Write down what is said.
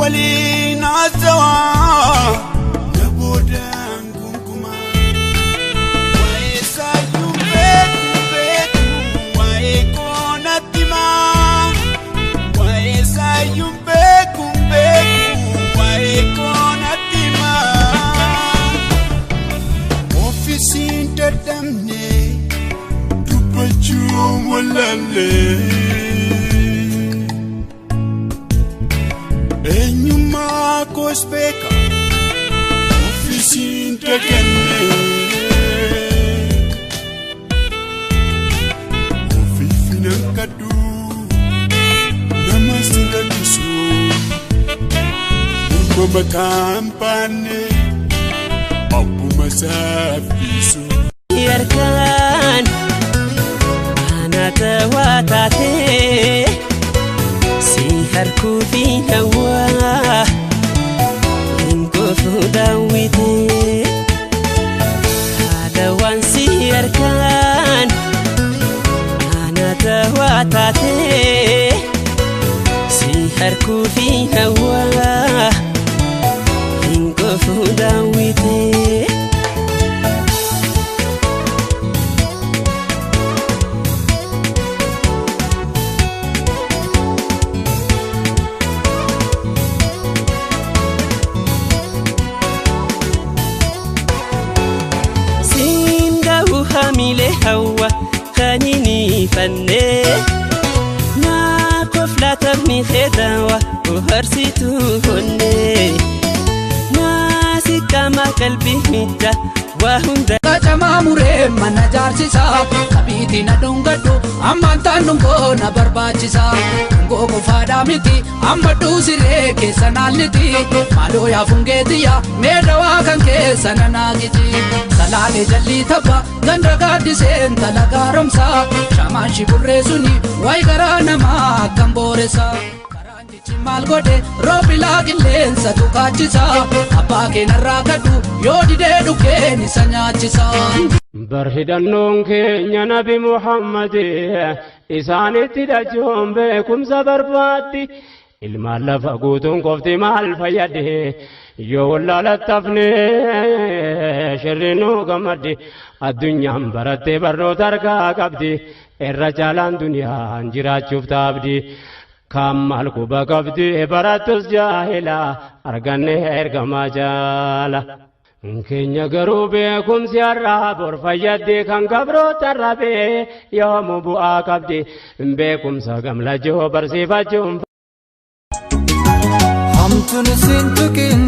Waliin haasawaa na boodaan gonkumaa. Waa'ee saayyuu beeku beeku waa'ee koo natti himaa. Waa'ee saayyuu beeku beeku waa'ee koo natti himaa. Ofiisiin dadhabne dubbachuu wallaallee. Eenyummaa koos beeka ofiisiin daganne. Ofiif nan kadhu nama si rakkisu morma mataan baanne abbuma isaaf dhiisu. Harkaan ana ta'aa taatee si harkuu fi hawaa hin kofu daawwitee haala waan si harkaan ana ta'aa taatee si harkuu fi hawaa hin kofu daawwitee. Siin ga'u hamilee hawwa kan hin ifannee naa koflaatamni heedawa bohaarsituu honnee naa siqama qalbii midda waa hunda. Qacamaa muree mana jaarsisa qabiitii na dhungadhu ammaan taan dhungoo na barbaachisa dhungoo qofaadhaa miti amma dhuusiree keessa naalliti maaloo yaa fungeetiyya mee dawaa kan keessa na naagici salaalee jallii tabba ganda gaaddiseen tala gaaromsa shamaan shiburree suni wayi garaa namaa akkam booressa. Karaan jechi maal godhe roobilaa qilleensa tukaachisa abbaa keenarraa kadhu yoo didee dhukkeen isa nyaachisa. Bar hidhannoon keenya Nabi Muhammad isaanitti dhachuun beekumsa barbaaddi. Ilmaan lafa guutuun qofti maal fayyadde yoo wallaalattafne shirri nu gammaddi. Addunyaan barattee barnoota harkaa qabdi irra caalaan duniyaan jiraachuuf taabdi. Kan maal quba qabdi barattus jaahila arganne ergamaa jaala. Keenya garuu beekumsi har'aa bor fayyadde kan gabroota rabee yoomuu bu'aa qabdi beekumsa gamlachuu barsiifachuun. Hamtuun siin tuqin.